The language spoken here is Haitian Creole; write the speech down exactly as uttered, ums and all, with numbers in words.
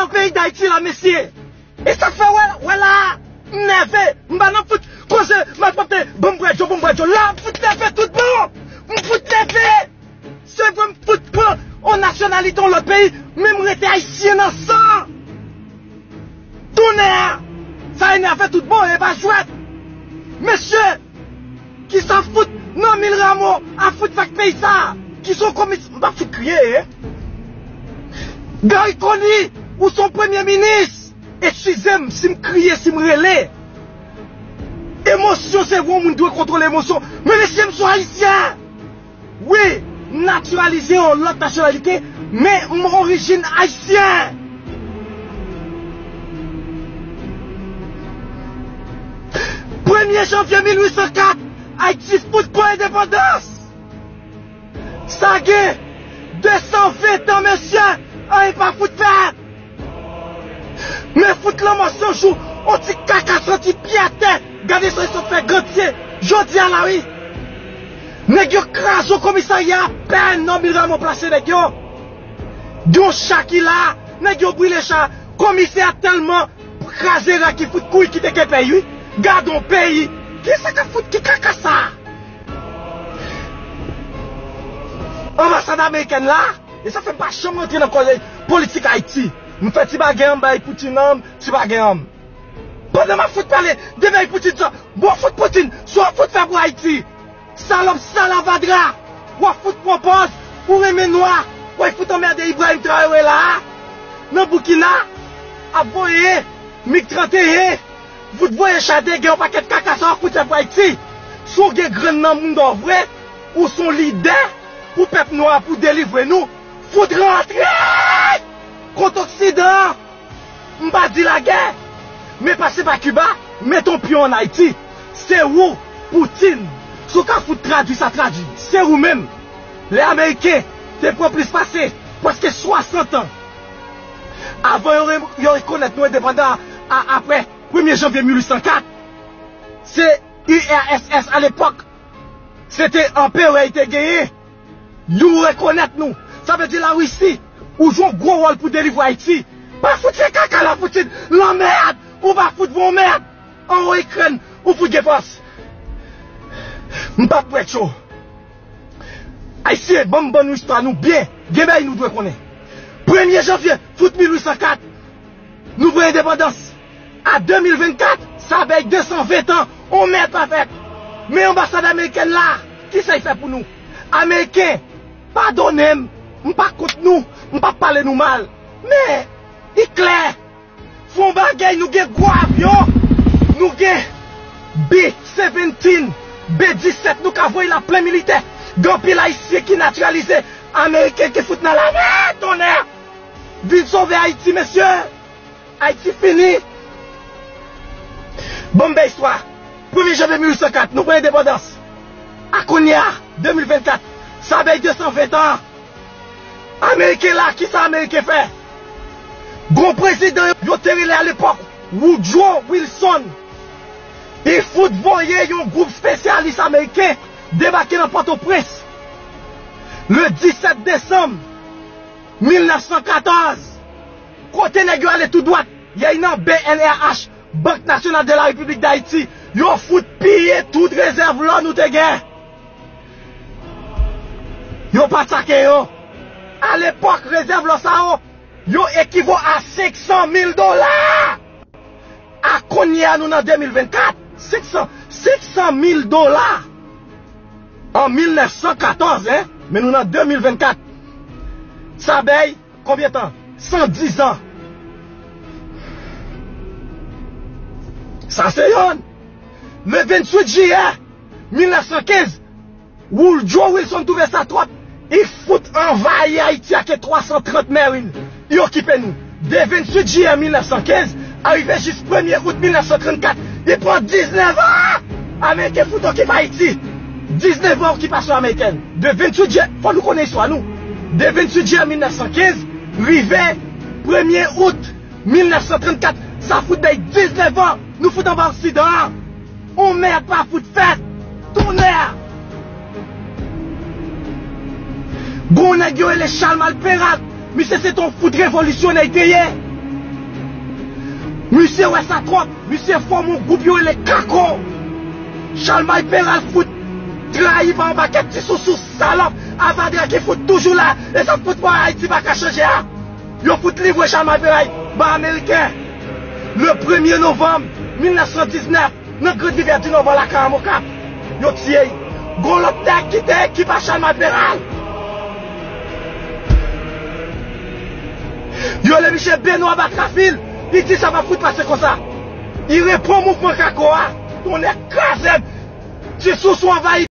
Nan peyi Dayiti la, mesye. E sa k fè wè, wè la, m nève, m pa nan fout koze malpwòpte, ban m bwè dlo, ban m bwè dlo. La, m fout nève tout bon. M fout nève. Se vre m fout pran yon nasyonalite yon lòt peyi, men m rete ayisyen nan san. Tonnè! Sa enève tout bon, e pa jwèt. Mesye, kisa fout Normil Rameau ap fout fè ak peyi sa? Ki se yon komis, m pa fout kriye, e. Garry Conille, ou se yon premye minis. Eskize m si m kriye, si m rele. Emosyon, se vre, yon moun dwe kontwole emosyon. Men mesye, m se yon ayisyen. Wi, m natiralize yon lòt nasyonalite, men m orijin ayisyen. Premye janvye mil uit san kat, Ayiti fout pran endepandans. Sa gen de san ven tan, mesye, anyen pa fout fèt. Men fout lanmò san jou, on ti kaka santi pye atè. Gade sa yo sot fè Gantye jodi a la, wi. Nèg yo kraze yon komisarya apèn, Normil Rameau plase nèg yo. Gen yon cha ki la, nèg yo brile cha. Komisè a tèlman kraze rak, li fout kouri kite Kèpèy, wi. Gade yon peyi. Kisa k ap fout, ki kaka sa? Anbasad amerikèn la, e sa fè m pa janm rantre nan koze politik Ayiti. M fè ti bagay an m bay Poutine an m, ti bagay an m. Pandan m ap fout pale de bay Poutine sa, bon, fout Poutine, sa w ap fout fè pou Ayiti? Salòp salavadra, w ap fout pran pòz ou renmen nwa, w ap fout anmède Ibrahim Traoré la a, nan Boukina, ap voye mig trannteyen, fout voye cha de gè, yon pakèt kaka, sa w ap fout fè pou Ayiti? Si w gen grenn nan mouda w vre, ou se yon lidè pou pèp nwa a, pou delivre nou, fout rantre kont Oksidan an. M pa di lagè, men pase pa Kiba, met on pye ann Ayiti. Se ou, Poutine. Si w ka fout tradui sa, tradui. Se ou menm. Lè Ameriken te pran plis pase prèske swasant an avan yo re-, yo rekonèt nou endepandan a, a, apre premye janvye mil uit san kat, se U R S S alepòk, se te anperè y te genyen. Yo rekonèt nou. Sa vle di Larisi, ou jwe yon gwo wòl pou delivre Ayiti. Pa fout fè kaka la, Poutine. Lanmèd! Ou pa fout bon mèd! Anwo Ikrèn, ou fout gen fòs. M p ap bwè cho. Ayisyen, ban m ban nou istwa nou byen. Gen bagay nou dwe konnen. Premye janvye, fout mil uit san kat, nou pran endepandans. A de mil vennkat, sa bay de san ven tan, on mèd pa fèt. Men anbasad amerikèn la, kisa y fè pou nou? Ameriken, padone m, m pa kont nou, m p ap pale nou mal. Men, li klè, fè on bagay, nou gen gwo avyon, nou gen B seventeen, B disèt, nou ka voye l a plen militè. Gen anpil Ayisyen ki natiralize, Ameriken ki fout nan lame, tonnè! Vin sove Ayiti, mesye! Ayiti fini! Bon, m bay istwa. Premye janvye mil uit san kat, nou pran endepandans. A kounye a, de mil vennkat, sa bay de san ven tan. Ameriken la, kisa Ameriken fè? Gon prezidan yo te rele alepòk Woodrow Wilson. Li fout voye yon gwoup espesyalis ameriken debake nan Pòtoprens. Le disèt desanm mil nèf san katòz, kote nèg yo ale tou dwat, y ay nan B N R H, Banque Nationale de la République d'Haïti, yo fout piye tout rezèv lò nou te gen. Yo pa atake yo. Alepòk, rezèv lò sa yo, yo ekivo a senk san mil dola! A kounye a, nou nan de mil vennkat, senk san, senk san mil dola! An mil nèf san katòz, en, men nou nan de mil vennkat. Sa bay konbyen tan? San diz an. Sa se yonn. Le venntuit jiyè mil nèf san kenz, Woodrow Wilson twouve sa twòp, li fout anvayi Ayiti ak twa san trant mèri l. Li okipe nou. De venntuit jiyè mil nèf san kenz a rive jis premye out mil nèf san trannkat, li pran diznèf an! Ameriken fout okipe Ayiti. Diznèf an okipasyon amerikèn. De venntuit jiyè, fò nou konnen istwa nou. De venntuit jiyè mil nèf san kenz rive premye out mil nèf san trannkat, sa fout bay diznèf an, nou fout anba Oksidan an. On mèd pa fout fèt. Tonnè! Gon nèg yo rele Charles Malperat. Misye se t on fout revolisyonè li te ye. Misye wè sa twòp. Misye fòme yon gwoup yo rele Kako. Chalmay Peral fout trayi pa yon pakèt ti sousou salòp. Avadra ki fout toujou la. E sa fout pa Ayiti pa ka chanje a. Yo fout livre Chalmay Peral ba Ameriken. Le premye novanm mil nèf san diznèf, nan Grand Rivière du Nord bò lakay Mwen Okap. Yo tiye l. Gon lòt nèg ki te ekip a Chalmay Peral. Yo le misye Benoît Bakrafil. Li di sa pa fout pase konsa. Li reponn mouvman Kako a. Tonnè kraze m. Ti sousou anvayi